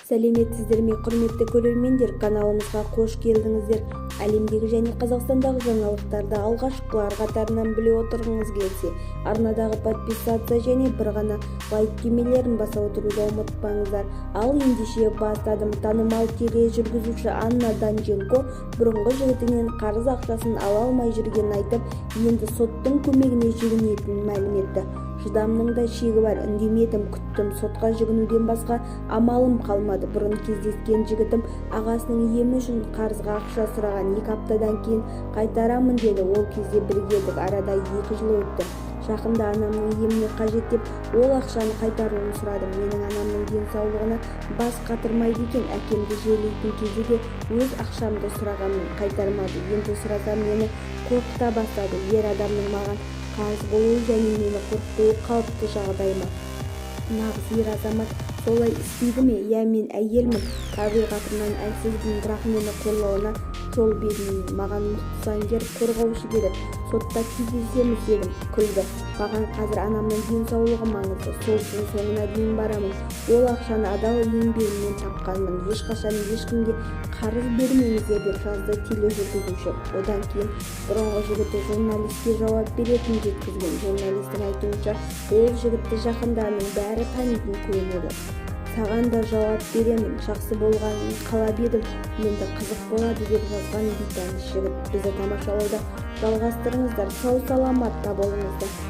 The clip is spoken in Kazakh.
Сәлеметсіздер ме, құрметті көрермендер! Каналымызға қош келдіңіздер! Әлемдегі және Қазақстандағы жаңалықтарды алғашқылар қатарынан біле отырғыңыз келсе, арнадағы подписаться және бір ғана лайк түймелерін баса отыруды ұмытпаңыздар. Ал ендеше, бастадым. Танымал тележүргізуші Анна Данченко бұрынғы жігітінен қарыз ақшасын ала алмай жүргенін айтып, енді соттың көмегіне жүгінетінін мәлім етті. Шыдамның да шегі бар, үндемедім, күттім. Сотқа жүгінуден басқа амалым қалмады. Бұрын кездескен жігітім ағасының емі үшін қарызға ақша сұраған. 2 аптадан кейін қайтарамын деді. Ол кезде бірге едік. Арада 2 жыл өтті. Жақында анамның еміне қажет деп, ол ақшаны қайтаруын сұрадым. Менің анамның денсаулығына бас қатырмайды екен. Әкемді жерлейтін кезде де өз ақшамды сұрағанмын, қайтармады. Енді сұрасам, мені қорқыта бастады. Ер адамның маған қарыз болуы және мені қорқытуы қалыпты жағдай ма? Нағыз ер азамат солай істейді ме? Иә, мен әйелмін, табиғатымнан әлсізбін, бірақ мені қорлауына жол бермеймін. Маған мықты заңгер, қорғаушы керек. Сотта кездесеміз дедім, күлді. Маған қазір анамның денсаулығы маңызды, сол үшін соңына дейін барамын. Ол ақшаны адал еңбегіммен тапқанмын. Ешқашан ешкімге қарыз бермеңіздер, деп жазды тележүргізуші. Одан кейін бұрынғы жігіті журналистке жауап беретінін жеткізген. Журналистің айтуынша, ол жігітті жақындарының бәрі танитын көрінеді. Саған да жауап беремін, жақсы болғанын қалап едім, енді қызық болады, деп жазған бейтаныс жігіт. Бізді тамашалауды жалғастырыңыздар. Сау-саламатта болыңыздар!